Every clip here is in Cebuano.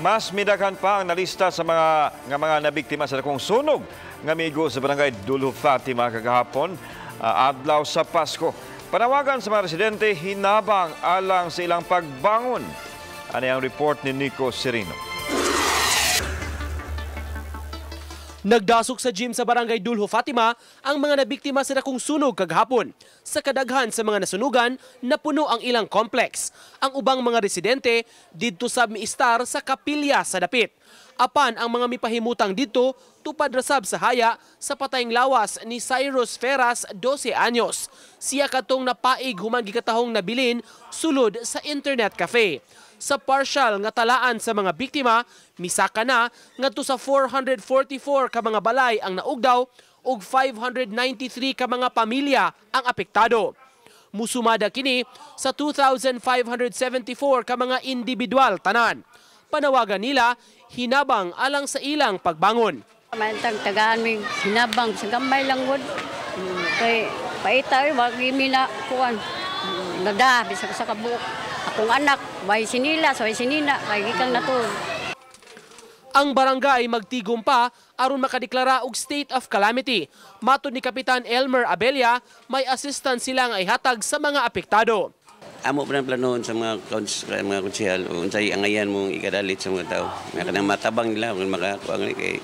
Mas midaghan pa ang nalista sa mga nabiktima sa dakong sunog nga migo sa barangay Duljo Fatima kagahapon, adlaw sa Pasko. Panawagan sa mga residente, hinabang alang sa ilang pagbangon. Ano ang report ni Nico Serino? Nagdasok sa gym sa barangay Duljo Fatima ang mga nabiktima sa dakong sunog kagahapon. Sa kadaghan sa mga nasunugan, napuno ang ilang complex. Ang ubang mga residente didto sab miistar sa kapilya sa dapit. Apan ang mga mipahimutang didto tupad rasab sa haya sa patayng lawas ni Cyrus Ferras, 12 anyos. Siya katong napaig human gikatahong nabilin sulod sa internet cafe. Sa partial nga talaan sa mga biktima, misaka na ngadto sa 444 ka mga balay ang naugdaw ug 593 ka mga pamilya ang apektado. Musumada kini sa 2,574 ka mga individual tanan. Panawagan nila, hinabang alang sa ilang pagbangon. Mantang tagaan mi hinabang sa gamay lang gud. Kay paita wag mi na kuan. Nada bisag sa kabuok. Akong anak, way sinila, way sinina, kay gikang natuod. Ang barangay magtigom pa aron makadeklara og state of calamity. Matod ni Kapitan Elmer Abella, may assistance sila nga ihatag sa mga apektado. Amo pa ng planoon sa mga konsehal o unsay angayan mong ikadalit sa mga tao. Nga kanang matabang nila kung makakuha nga kay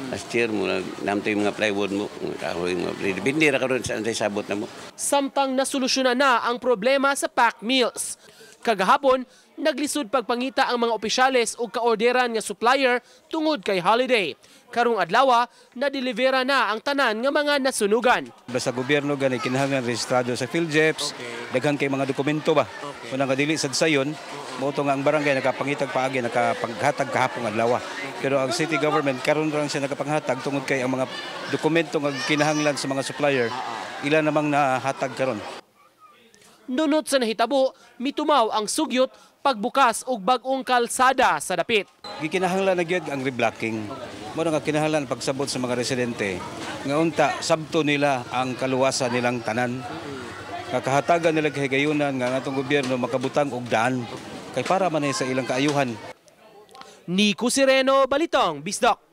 last year mo namto yung mga plywood mo, mga kahoy mo. Depende ra karon sa unsay sabot na mo. Samtang nasolusyonan na ang problema sa pack meals. Kagahapon, naglisod pagpangita ang mga opisyales og kaorderan nga supplier tungod kay holiday. Karong adlaw, nadelivera na ang tanan nga mga nasunugan. Basta gobyerno gani kinahanglan rehistrado sa PhilGEPS, daghan kay mga dokumento ba. Kung ang dili sad sayon, mao to nga ang barangay nakapangitag paagi, nakapaghatag kahapon adlaw. Pero ang city government karon lang siya nakapanghatag tungod kay ang mga dokumento nga kinahanglan sa mga supplier ila namang nahatag karon. Nunot sa nahitabo, mitumaw ang sugyot pagbukas og bag-ong kalsada sa dapit. Gikinahanglan na gyud ang reblocking. Mao nga kinahanglan pagsabot sa mga residente nga unta sabto nila ang kaluwasan nilang tanan. Nga kahatagan nila kahigayunan nga atong gobyerno makabutang og daan kay para man sa ilang kaayuhan. Nico Sereno, Balitang Bisdak.